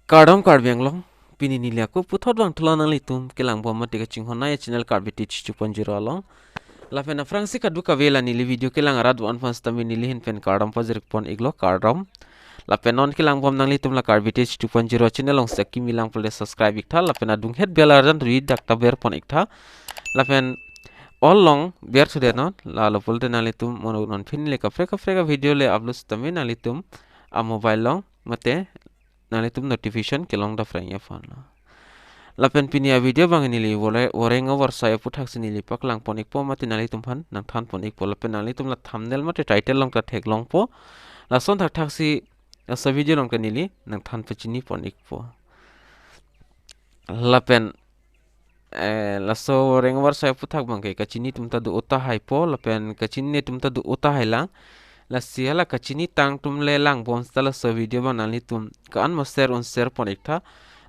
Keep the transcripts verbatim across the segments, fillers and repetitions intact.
Kardom Karbi Anglong, pini neli ako puthot vangthulo nanglitum kelang bom mate kachinghon nai channel Karbi Teach two point zero along. Lapen aphrangsi kadokave la neli video kelang arat do-an aphan sitame neli ahin pen kardom pajirpon iklo, kardom. Lapen non kelang bom nanglitum la Karbi Teach two point zero channel along si akimi lang pulote subscribe iktha, lapen adunghet bell arjan ri dak ta berpon iktha. Lapen all along berthudet non, lalo pulote nanglitum mo non pini le kaprek kaprek a video le upload sitame nanglitum a mobile along mate nanglitum notification kelong daphrang ya phone lo. Lapen pini a video abang neli vore-, voreng avarsai aputhaksi neli paklangpon ikpo mate nanglitum aphan nangthanpon ikpo. Lapen nanglitum la thumbnail mate title along ta theklongpo. Lason thakthaksi laso video along ta neli nangthan pachinipon ikpo. Lapen eh, laso voreng avarsai aputhak abangke kachini atum ta do-o tahaipo, lapen kachinine atum ta do-o tahai lang. Lasi hala kachinitang atum le lang bom sita laso video abang nanglitum ko-an mo share un share pon iktha.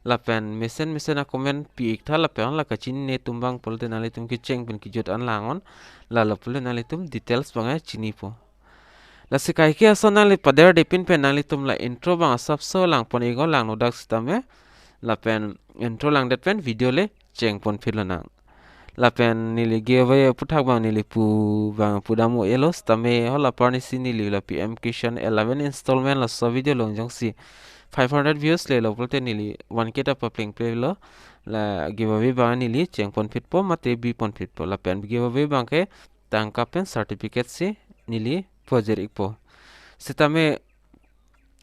Lapen mesen mesen a comment pi iktha, lapen la kachinine atum abang pulote nanglitum kecheng pen kejut an lang non. Lalo pulote nanglitum details abang chinipo. Lasi kaike ason nangli paderdepin pen nanglitum la intro abang asapso langpon iknon, langno dak sitame. Lapen intro langdet pen video le chengpon phit lonang. Lapen neli giveaway aputhak abang neli pu abang pudam un-elo sitame hala apar arnisi neli la P M Kisan eleven installment laso video along jongsi five hundred views lelo pulote neli one K ta paplengplelo. La giveaway abang neli chengpon phitpo mate bipon phitpo. Lapen giveaway abangke tangka pen certificate si neli pajir ikpo. Sitame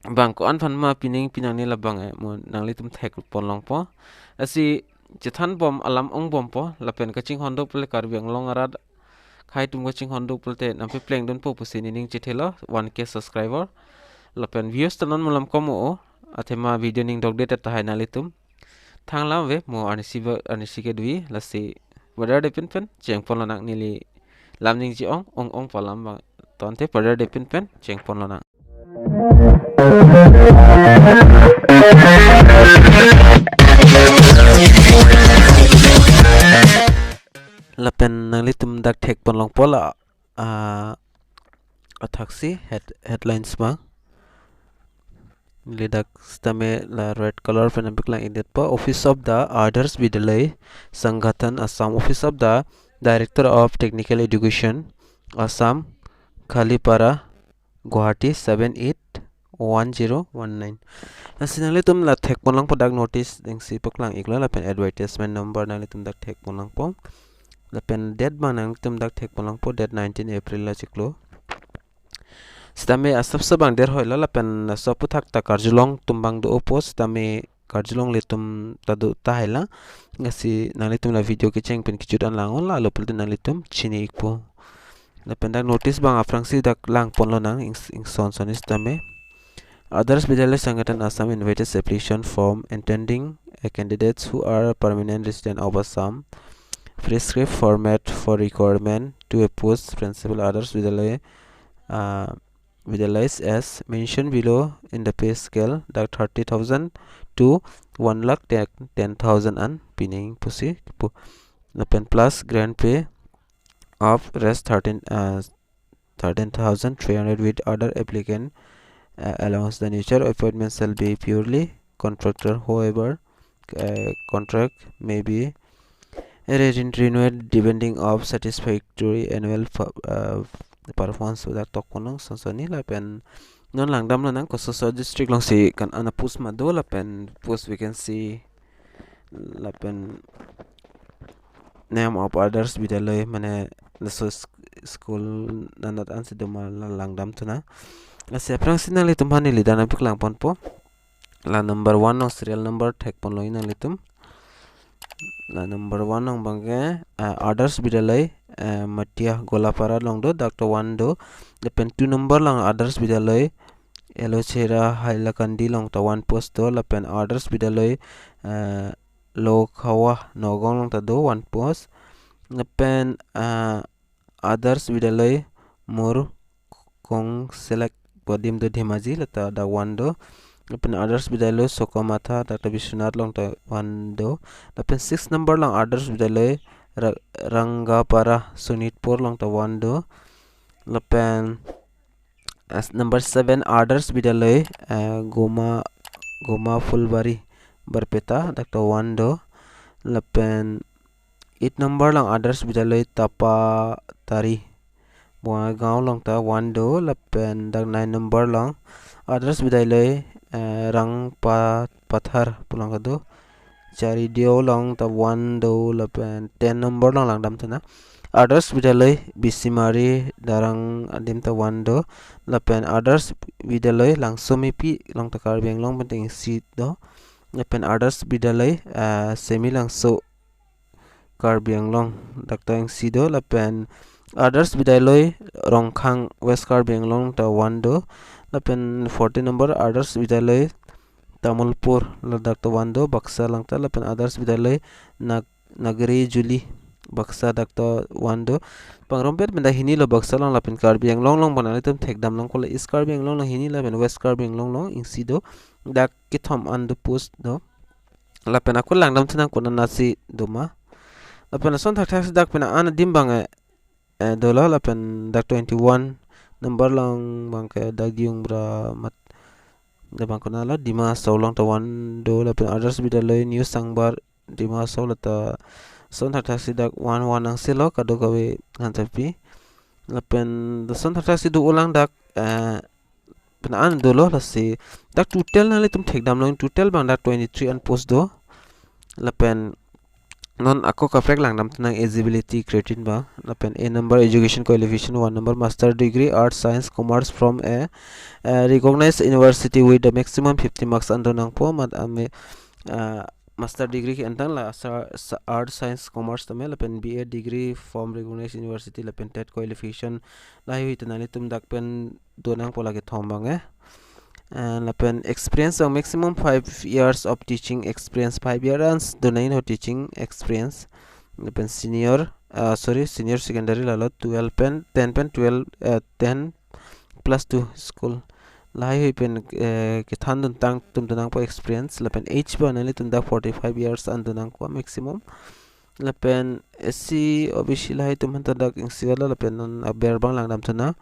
bang ko-an aphan ma pining pinang ne labang eh, mo nanglitum thekpon longpo. Lasi chethan bom alam ong bompo, lapen kachinghon do pulote Karbi Anglong arat akhei atum kachinghon do pulote nangpaplengdunpo pusi nening chethelo one K subscriber. Lapen views ta non malom kom o, athema video ning dokdet tahai nanglitum. Thang lam ave mo arnisi ba, arnisi kedui, lasi paderdepin pen chengpon lonang, neli lam ningje-ong, ong ong pu alam abang. Tangte paderdepin pen chengpon lonang. Lapen nanglitum dak thekpon longpo la, ah, athaksi head, headlines abang. Neli dak sitame la red color pen nangpaklang ikdetpo. Office of the Adarsh Vidyalaya Sangathan Assam, Office of the Director of Technical Education Assam, Khalipara, Guwahati seven eight one zero one nine. Lasi nanglitum la thekpon longpo, dak notice dengsi paklang iklo lapen advertisement number nanglitum dak thekpon longpo. Lapen date abang nanglitum dak thekpon longpo, date nineteen April la chiklo. Sitame asapso abang der hoilo lapen laso aputhak ta karjulong atum abang do-opo, sitame karjulongle atum ta do tahai lang. Lasi nanglitum la video kecheng pen kejut an lang non, lalo pulote nanglitum chini ikpo. Lapen dak notice abang aphrangsi dak langpon lonang ing, ingson son sitame. Adarsh Vidyalaya Sangathan Assam invites application from intending, uh, candidates who are permanent resident of Assam. Prescribed format for requirement to a post principal Adarsh Vidyalaya, uh, Vidyalaya as mentioned below in the pay scale, dak thirty thousand to one lakh ten thousand an pining pusi pu. Lapen plus grant pay of Rs thirteen, uh, thirteen thousand three hundred with other applicant, uh, allowance. The nature of appointment shall be purely contractor. However, uh, contract may be re-, renewed depending of satisfactory annual per-, uh, performance. Dak tok ponlong sonsoni lapen non langdam lonang kososo district alongsi ko-an ana post ma do lapen post vacancy lapen name of Adarsh Vidyalaya mane laso sk-, school nanat ansi do ma la langdam thunang. Lasi aphrangsi nanglitum aphan neli dak nangpaklang ponpo. La number one along serial number thekpon longji nanglitum. La number one along abangke, eh, Adarsh Vidyalaya, eh, Matia Golapara along do, dak ta one do. Lapen two number along Adarsh Vidyalaya Elochera Hailakandi along ta one post do. Lapen Adarsh Vidyalaya, eh, Lokhawa Nagaon along ta do one post. Lapen, eh, Adarsh Vidyalaya Mur Kongselek Bodim do Dhemaji, la ta dak one do. Lapen Adarsh Vidyalaya Sokamatha, dak ta Biswanath along ta one do. Lapen six number along Adarsh Vidyalaya Ra-, Rangapara Sonitpur along ta one do. Lapen as number seven Adarsh Vidyalaya, eh, Goma Goma Phulbari Barpeta, dak ta one do. Lapen eight number along Adarsh Vidyalaya Tapatari Bongaigaon along ta one do. Lapen dak nine number along Adarsh Vidyalaya, eh, Rangpathar pu along ta do. Charidio along ta one do. Lapen ten number along langdamtha na Adarsh Vidyalaya Bisimari Darang adim ta one do. Lapen Adarsh Vidyalaya Langsomepi along ta Karbi Anglong pen ta isi do. Lapen Adarsh Vidyalaya, eh, Semilangso Karbi Anglong dak ta isi do. Lapen Adarsh Vidyalaya Rongkhang West Karbi Anglong ta one do. Lapen fourteen number Adarsh Vidyalaya Tamulpur ladak ta one do, Baksa along ta. Lapen Adarsh Vidyalaya Nag-, Nagari Juli Baksa dak ta one do. Pangrumpet pen dak hini lo Baksa along. Lapen Karbi Anglong along pen nanglitum thekdam longpo, la East Karbi Anglong along hini lapen West Karbi Anglong along isi do. Dak kethom an do post do. Lapen ako langdamtha nang konat nasi do ma. Lapen lason thakthak si dak pen an adim abang, eh, eh, dolo. Lapen dak twenty-one number along abang ke dak Diyungbra amat, dak abang konat lo, Dima Hasao along ta one do. Lapen Adarsh Vidyalaya New Sangbar Dima Hasao la ta lason thakthak si dak one one angse lo kadokave hansapi. Lapen lason thakthak si do ulang dak, eh, pen an dolo, lasi dak total nanglitum thekdam long, total abang dak twenty-three an post do. Lapen non ako kaprek langdamtha nang eligibility criteria abang. Lapen A number education qualification, one number master degree, arts, science, commerce from a, uh, recognized university with the maximum fifty marks an do nangpo, mat ame, uh, master degree ke-en tang la sa-, sa-, arts, science, commerce tame, lapen B A degree from recognized university, lapen TET qualification, lahai hui ta nanglitum dak pen do nangpo, la kethom abang, eh. Eh, lapen experience abang maximum five years of teaching experience, five years an do nangji ho teaching experience. Lapen senior, ah, sorry, senior secondary lalo twelve pen, ten pen twelve, eh, ten plus two school. Lahai hui pen, eh, kethan dun tang atum do nangpo experience. Lapen age abang nanglitum dak forty-five years an do nangpo maximum. Lapen S C, O B C lahai atum aphanta dak isi lo. Lapen non aber abang langdamtha na,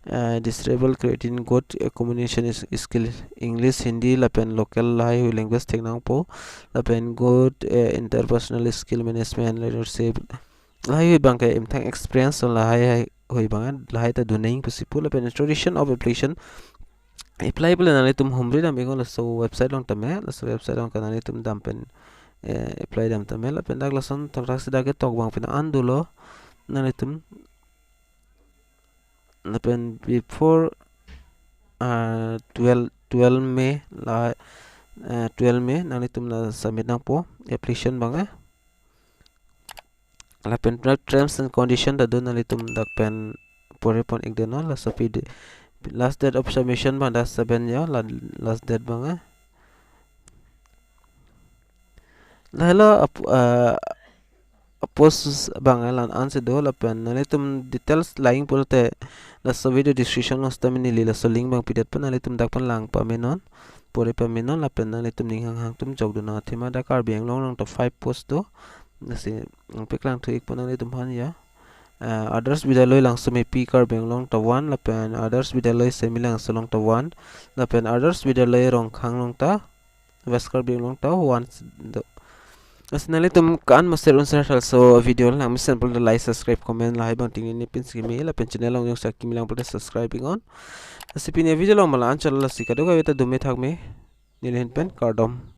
eh, disable creating good, eh, communication is, skill, English, Hindi, lapen local lahai hui language thek nangpo. Lapen good, eh, interpersonal skill, management, leadership, lahai hui abang ke imthang experience, so lahai hai hui abang, lahai ta do nangji pusi pu. Lapen introduction of application, apply pule nanglitum humri dam iknon laso website along tame, laso website along ke nanglitum dam pen, eh, apply dam tame. Lapen dak lason thakthak si dak ketok abang pen an dolo nanglitum. Lapen before, ah, twelve, twelve May la, eh, twelve May nanglitum la submit nangpo application abang, eh. Lapen terms and condition ta do, nanglitum dak pen pore pon ik deno, laso pi de. Last date of submission abang dak seven ya, la, last date abang, eh. Lahelo ap-, eh, post abang, eh, la-an si do. Lapen nanglitum details langji pulote laso video description along sitame neli laso link abang pidet pen, nanglitum dak pen lang pamenon, pore pamenon. Lapen nanglitum ning hanghang atum jok dun nang athema, dak Karbi Anglong along ta five post do. Lasi nangpeklang thu ikpo nanglitum aphan ya. Eh, Adarsh Vidyalaya Langsomepi Karbi Anglong ta one, lapen Adarsh Vidyalaya Semilangso along ta one, lapen Adarsh Vidyalaya Rongkhang along ta, West Karbi Anglong ta one do. Lasi nanglitum kan master unsar thalso video langmesen pulote like, subscribe, comment lahai abang tingni pinsi kimi, lapen channel along jongsi kimi lang pulote subscribe iknon. Lasi pini video along ma la-an chot lo, lasi kadokave ta dome thakme, neli ahin pen kardom.